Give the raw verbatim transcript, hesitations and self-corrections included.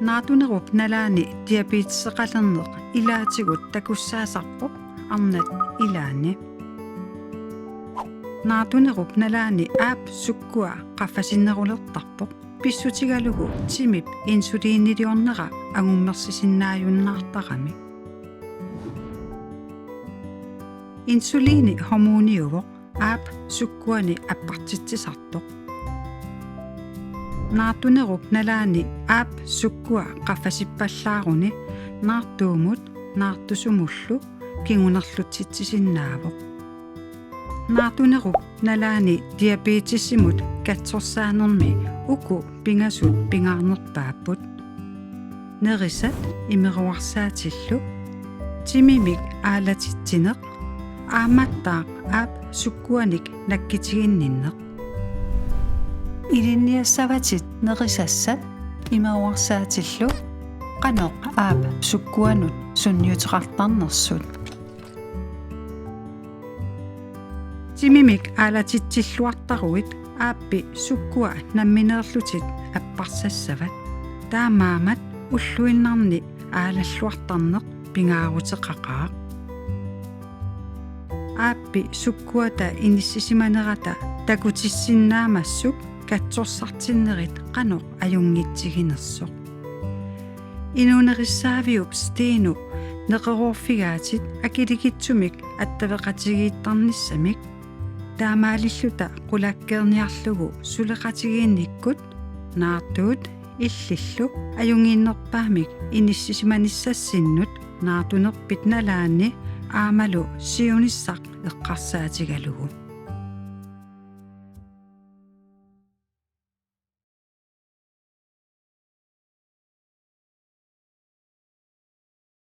Naartunerup nalaani diabeteseqalerneq ilaatigut takussaasarpoq arnat ilaanni. Naartunerup nalaani aap sukkua qaffasinnerulertarpoq pissutigalugu timip insuliniliornera angummersisinnaajunnaartarami. Insulini hormoniuvoq aap sukkuani appartitsisartoq. Naartunerup nalaani aap sukkua qaffasippallaaruni naartuumut naartusumullu kingunerlutsitsisinnaavoq. Naartunerup nalaani diabetesimut katsorsaanermi uku pingasut pingaarnerpaapput: nerisat imeruersaatillu, timimik aalatitsineq, aammattaaq aap sukkuanik nakkitiginninneq. Ilinniassavatit nerisassat imeruersaatillu qanoq aap sukkuanut sunniuteqartarnersut. Timimik aalatitsilluartaruit aappi sukkua nammineerlutit apparsassavat. Taamaammat ulluinnarni aalalluartarneq pingaaruteqaqaaq. Aappi sukkuata inissisimanerata takutissinnaamassup katsorsartinnerit qanoq ajunngitsiginersoq. Inuunerissaaviup stenip neqeroorfigaatit akilikitsumik attaveqatigiittarnissamik, taamaalilluta qulakkeerniarlugu suleqatigiinnikkut naartuut illillu ajunnginnerpaamik inissisimanissassinnut naartunerpit nalaanni aammalu siunissaq eqqarsaatigalugu.